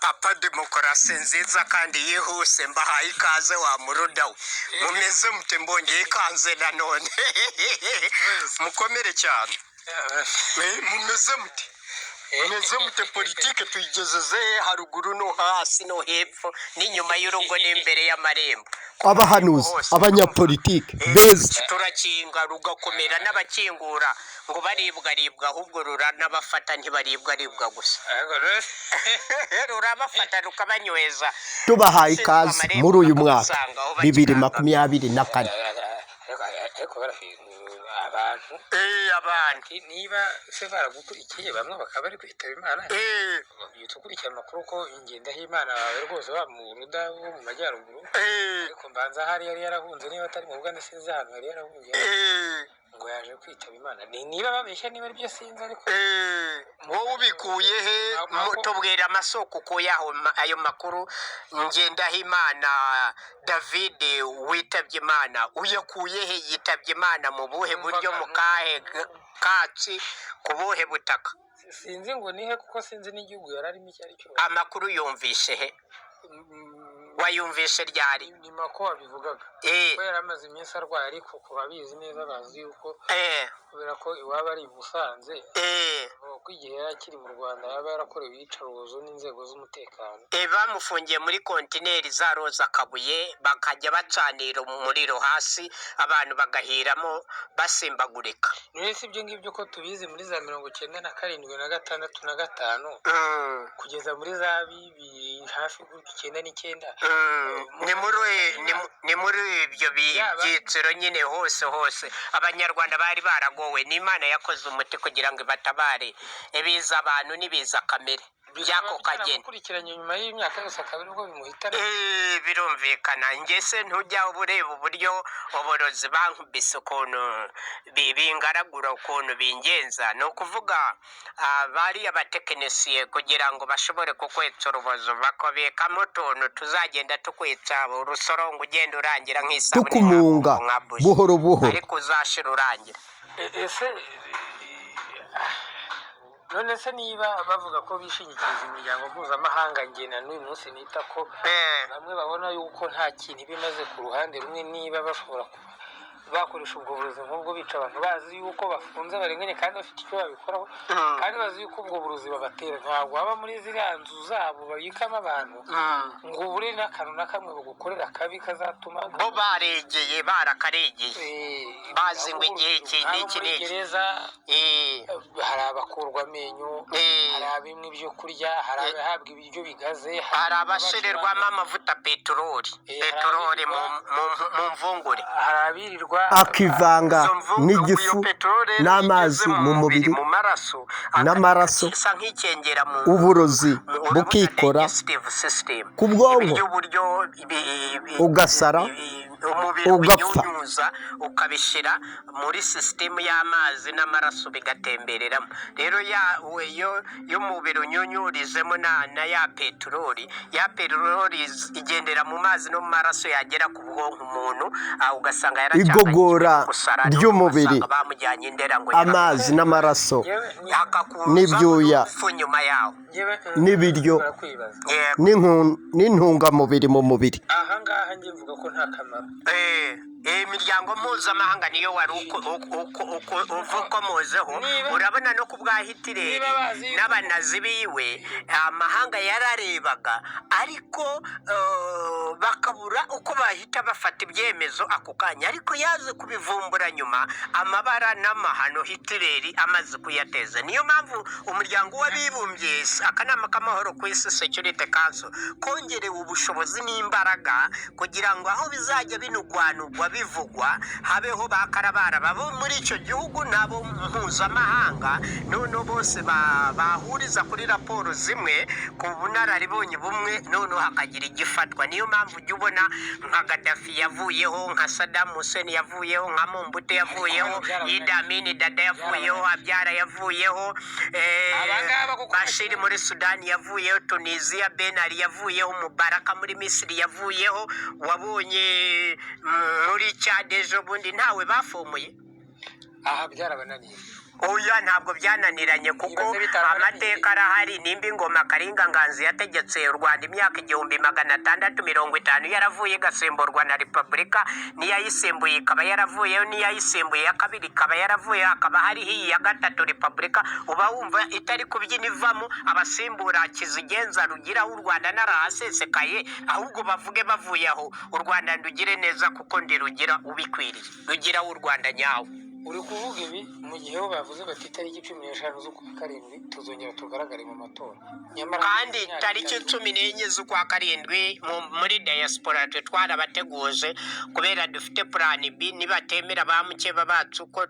Papa demokarasi nziza kandi yihuse, mbahaye ikaze. Wa muruda we, mumeze mute? Mbongeye ikaze nanone, mukomere cyane. Mumeze mute? Mumeze mute? Politike tuyigezeze haruguru no hasi no hepfo n'inyuma y'urugo n'imbere y'amarembo. Abahanuzi, Hose. abanyapolitike beza. Turakinga rugakomera, n'abakingura ngo baribwaribwa, ahubwo ruranabafata, ntibaribwaribwa gusa, rurabafata rukabanyweza. Tubahaye ikaze muri uyu mwaka 2024. Ariko abantu Abantu. Niba se baragukurikiye, bamwe bakaba bari kwitaba Imana, byita ukurikiye amakuru ko Ngendahimana wawe rwose, wa muruda wo mu majyaruguru, ariko mbanza ahari yari yarahunze, niba atari mu Bugande, sinzi ahantu yari yarahungiye, ngo yaje kwitaba Imana. Niba babeshya, niba aribyo, sinzi, ariko Wowe ubikuye he? Tubwira amasoko ukuye aho ayo makuru. Ngendahimana David witabye Imana, uyakuye he? Yitabye Imana mu buhe buryo, mu kahe katsi, ku buhe butaka? Sinzi ngo nihe, kuko sinzi n'igihugu yari arimo icyo ari cyo. Amakuru yumvishe he? Wayumvishe ryari? Ni mako wabivugaga ko yari amaze iminsi arwaye, ariko ku babizi neza bazi yuko kubera ko iwabo ari i Musanze, bavuga ko igihe yari akiri mu Rwanda yaba yarakorewe iyicarubozo n'inzego z'umutekano. Bamufungiye muri kontineri za roza kabuye, bakajya bacanira umuriro hasi, abantu bagahiramo basimbagurika. None se ibyo ngibyo ko tubizi muri za 97 na 6 na 5 kugeza muri za 2000 hafi gutyo, 99? Ni muri ibyo byiciro nyine, hose hose Abanyarwanda bari baragowe n'Imana yakoze umuti kugira ngo ibatabare ibiza abantu n'ibiza kamere by'ako kageni. Byaramukurikiranye nyuma y'imyaka yose, akaba aribwo bimuhitana. Birumvikana. Njye se ntujya uba ureba uburyo uburozi bankubise, ukuntu bingaragura, ukuntu bingenza? Ni ukuvuga bariya abatekinisiye, kugira ngo bashobore kukwetsa urubozo, bakabikamo utuntu tuzagenda tukwica urusorongo, ugenda urangira nk'isabune, Tukumunga nka buji. buhoro buhoro. Ariko uzashira urangira. Ese none se niba bavuga ko bishingikiriza imiryango mpuzamahanga, njye na n'uyu munsi nita ko bamwe babona yuko nta kintu iba imaze ku ruhande rumwe, niba bashobora kuba bakoresha ubwo burozi nk'ubwo bica abantu, bazi yuko bafunze barenganye kandi bafite icyo babikoraho, kandi bazi yuko ubwo burozi babatera ntabwo waba muri ziriya nzu zabo babikamo abantu, ngo ubure n'akantu na kamwe bagukorera kabi kazatuma Bo baregeye, barakaregeye, bazi ngo igihe iki Abo n'iki muri n'iki. gereza hari abakurwa amenyo, hari abimwa ibyo kurya, hari abahabwa ibiryo bigaze, hari abashirirwamo amavuta, peteroli, peteroli mu mvungure. Hari abirirwa Akivanga Izo mvungure, n'igifu iyo peteroli rero n'amazi igeze mu mubiri mu maraso, n'amaraso, isa nk'ikengera mu uburozi urabona bukikora digestive system. ku bwonko, Ibiryo uburyo ugasara, umubiri ugapfa. ubinyunyuza, ukabishyira muri sisitemu y'amazi n'amaraso, bigatembereramo. Rero ya yo umubiri unyunyurizemo na ya peteroli, ya peteroli igendera mu mazi no mu maraso, yagera ku bwonko umuntu ugasanga yaracanganyije Igogora gusara, ry'umubiri, ugasanga bamujyanye i Ndera ngo amazi n'amaraso akakuza n'ibyuya urupfu nyuma yaho. n'ibiryo kwibaza. Yego. N'intungamubiri mu mubiri. Aha ngaha njye mvuga ko nta kamaro. Imiryango mpuzamahanga niyo wari ukomozeho. Urabona no ku bwa Hitireri Niba bazi n'abanazi biwe, amahanga yararebaga, ariko bakabura uko bahita bafata ibyemezo ako kanya. Ariko yaje kubivumbura nyuma, amabara n'amahano Hitireri amaze kuyateza. Niyo mpamvu Umuryango w'Abibumbye, Akanama k'Amahoro ku Isi, Security Council, kongerewe ubushobozi n'imbaraga kugira ngo aho bizajya binugwanugwa bivugwa, habeho ba karabara babo muri icyo gihugu n'abo mpuzamahanga, noneho bose bahuriza kuri raporo zimwe, ku bunararibonye bumwe, noneho hakagira igifatwa. Niyo mpamvu ujya ubona nka Gaddafi yavuyeho, nka Saddam Hussein yavuyeho, nka Mobutu yavuyeho, Idi Amin Dada yavuyeho, Habyara yavuyeho, Abangaba kuko Bashir muri Sudani yavuyeho, Tunisia Ben Ali yavuyeho, Mubaraka muri Misiri yavuyeho. Wabonye muri Chad ejo bundi ntawe bafomuye. Aha byarabananiye. Oya, ntabwo byananiranye kuko Nibaze bitarabananiye. amateka arahari. Nimba ingoma Karinga Nganzi yategetse u Rwanda imyaka 1650 yaravuye, igasimburwa na repubulika, n'iyayisimbuye ikaba yaravuyeyo, n'iyayisimbuye ya kabiri ikaba yaravuye, hakaba hariho iyi ya gatatu repubulika, uba wumva itari kubyina ivamo abasimbura Kizigenza rugira w'u Rwanda narahasesekaye? Ahubwo bavuge bavuye aho, u Rwanda ndugire neza kuko ndi rugira ubikwiriye, rugira w'u Rwanda nyawe. Uri kuvuga ibi mu gihe bo bavuze bati itariki 15 z'ukwa karindwi tuzongera tugaragare mu matora, nyamara Kandi imyaka tariki 3 14 z'ukwa karindwi muri diaspora twe twarabateguje kubera dufite plan B. Nibatemera ba mukeba bacu ko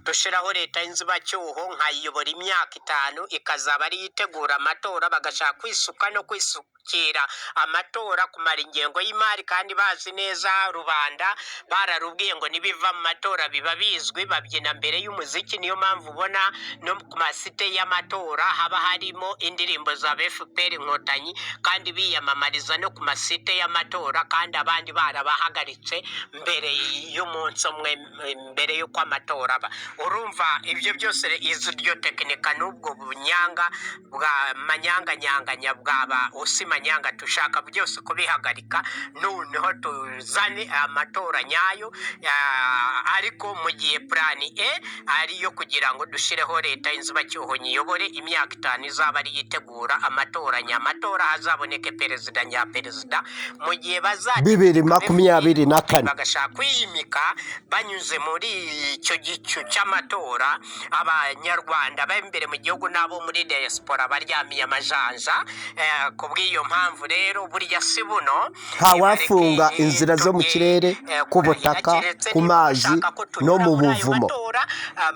dushiraho leta y'inzibacyuho, nkayiyobora imyaka 5, ikazaba ariyo itegura amatora, bagashaka kwisuka no kwisukira amatora kumara ingengo y'imari, kandi bazi neza rubanda bararubwiye ngo nibiva mu matora biba bizwi, babyina mbere y'umuziki. Niyo mpamvu ubona no ku masite y'amatora haba harimo indirimbo za FPR Inkotanyi, kandi biyamamariza no ku masite y'amatora, kandi abandi barabahagaritse mbere y'umunsi umwe mbere y'uko amatora aba. Urumva ibyo byose, iryo tekinika n'ubwo bunyanga bwa manyanganyanganya bwaba usimanyanga, dushaka byose kubihagarika, noneho tuzane amatora nyayo. Ariko mu gihe plan A ariyo kugira ngo dushyireho leta y'inzibacyuho nyiyobore imyaka 5, izaba ariyo itegura amatora nyamatora, hazaboneke perezida nyaperezida. Mu gihe bazajya 2024 bagashaka kwiyimika banyuze muri icyo gicu cy'amatora, Abanyarwanda b'imbere mu gihugu n'abo muri diaspora baryamiye amajanja. Ku bw'iyo mpamvu rero, burya si buno. Ntawafunga Bareke inzira zo mu tujye, kirere, ku kurahira, butaka, keretse ku niba mazi bashaka ko no tunyura mu muri ayo buvumo. matora,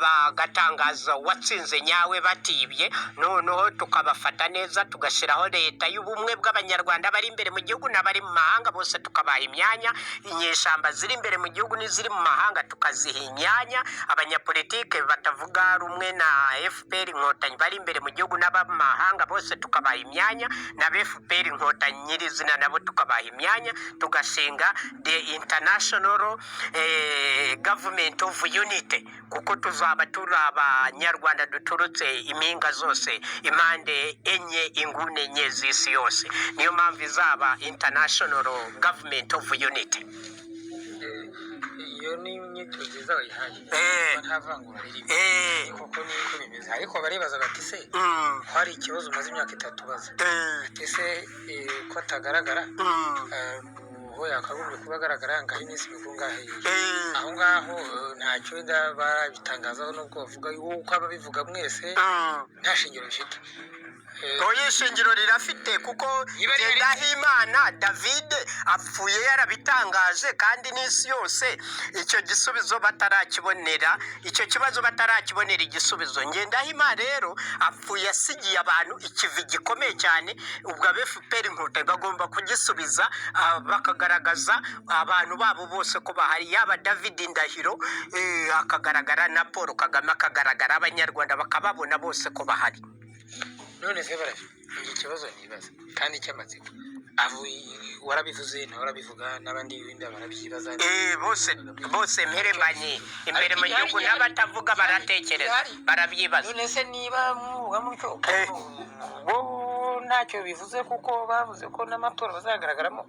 bagatangaza uwatsinze nyawe batibye, noneho tukabafata neza, tugashyiraho leta y'ubumwe bw'Abanyarwanda bari imbere mu gihugu n'abari mu mahanga bose, tukabaha imyanya. Inyeshyamba ziri imbere mu gihugu n'iziri mu mahanga tukaziha imyanya, abanyapolitike batavuga rumwe na FPR Inkotanyi bari imbere mu gihugu n'aba mu mahanga bose tukabaha imyanya, na FPR Inkotanyi nyirizina nabo tukabaha imyanya, tugashinga the international government of unity, kuko tuzaba turi Abanyarwanda duturutse impinga zose, impande enye, inguni enye z'isi yose. Niyo mpamvu izaba international government of unity. Iyo ni inyito nziza wayihaye. Nta vangura ririmo. Koko niko bimeze, ariko baribaza bati se ko hari ikibazo umaze imyaka 3 ubaza, ati se ko atagaragara aho yakagombye kuba agaragara, ngaho iminsi mikuru ngaho yiye aho ngaho, ntacyo wenda barabitangazaho, nubwo bavuga yuko ababivuga mwese nta shingiro bifite. Oya, ishingiro rirafite kuko Niba rihari- Ngendahimana David apfuye yarabitangaje, kandi n'isi yose icyo gisubizo batarakibonera, icyo kibazo batarakibonera igisubizo. Ngendahimana rero apfuye asigiye abantu ikivi gikomeye cyane. Ubwo abe FPR Inkotanyi bagomba kugisubiza, bakagaragaza abantu babo bose ko bahari, yaba David Ndahiro akagaragara, na Paul Kagame akagaragara, Abanyarwanda bakababona bose ko bahari. None se barafi iki kibazo nibaza kandi cy'amatsiko, warabivuze, nawe arabivuga, n'abandi wenda barabyibaza. Bose bose mperembanye imbere mu gihugu n'abatavuga baratekereza, barabyibaza. None se niba muvuga mutyo, bo ntacyo bivuze kuko bavuze ko n'amatora bazagaragaramo,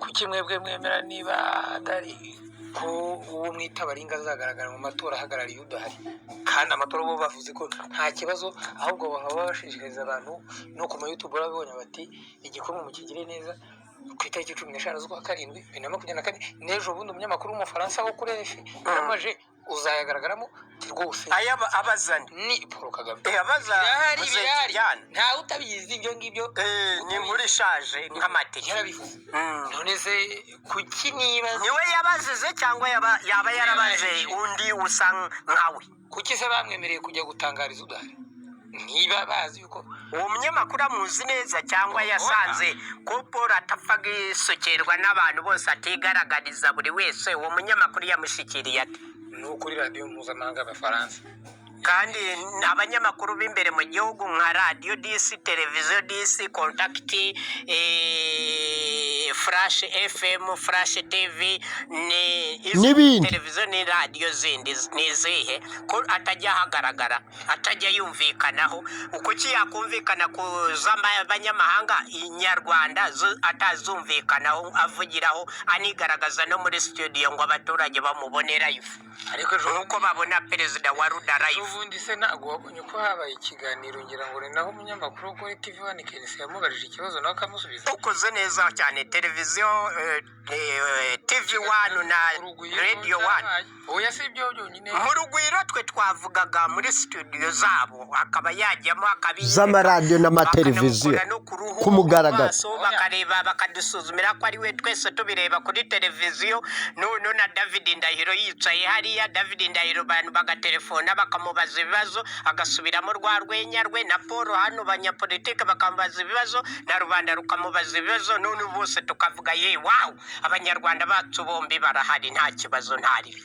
kuki mwebwe mwemera niba atari ko uwo mwita Baringa azagaragara mu matora ahagarariye udahari, kandi amatora bo bavuze ko nta kibazo, ahubwo bakaba bashishikariza abantu no ku ma YouTube barabibonye bati igikombe mukigire neza ku itariki 15 z'ukwa karindwi 2024 n'ejo bundi? Umunyamakuru w'Umufaransa wo kuri RFI yaramaje uzayagaragaramo ati rwose. Aya abazane Ni Paul Kagame. Abaza Birahari. muzehe Birahari. Kijyana. Ntawe utabizi ibyo ngibyo. Ni inkuru ishaje nk'amateke. Yarabivuze. None se kuki niba Niwe yabazize cyangwa yaba yarabaze undi usa nkawe? Kuki se bamwemereye kujya gutangariza udahari niba bazi yuko Uwo munyamakuru amuzi neza cyangwa yasanze ko Paul atapfa gusokerwa n'abantu bose, atigaragariza buri wese? Uwo munyamakuru yamushyikiriye ati Ni ukuri radiyo mpuzamahanga y'Abafaransa. Kandi abanyamakuru b'imbere mu gihugu nka radiyo disi, televiziyo disi, kontakiti. Flash FM, Flash TV, ni izi N'ibindi. televiziyo ni radiyo zindi ni izihe ko atajya ahagaragara, atajya yumvikanaho? Kuki yakumvikana ku z'abanyamahanga, inyarwanda zo atazumvikanaho, avugiraho, anigaragaza no muri studio ngo abaturage bamubone live, Ariko ejo nk'uko babona perezida wa RUDA live? Ubundi se ntabwo wabonye ko habaye ikiganiro? Ngira ngo ni naho umunyamakuru wo kuri TV One Kenisi yamubajije ikibazo, nawe akamusubiza. Ukoze neza cyane. Televiziyo TV One na Urugwiro Radio One. cyabaye. Oya, si ibyo byonyine. Mu Rugwiro twe twavugaga muri studio zabo, akaba yajyamo akabiyereka, Z'amaradiyo n'amateleviziyo bakanamukora no ku ruhu, ku mugaragaro. ku maso, bakareba, bakadusuzumira ko ari we, twese tubireba kuri televiziyo. None na David Ndahiro yicaye hariya, David Ndahiro abantu bagatelefona bakamubaza ibibazo, agasubiramo rwa rwenya rwe, na Paul hano, banyapolitike bakamubaza ibibazo, na rubanda rukamubaza ibibazo, none bose tukavuga: "Ye wow, abanyarwanda bacu bombi barahari, nta kibazo, ntaribi."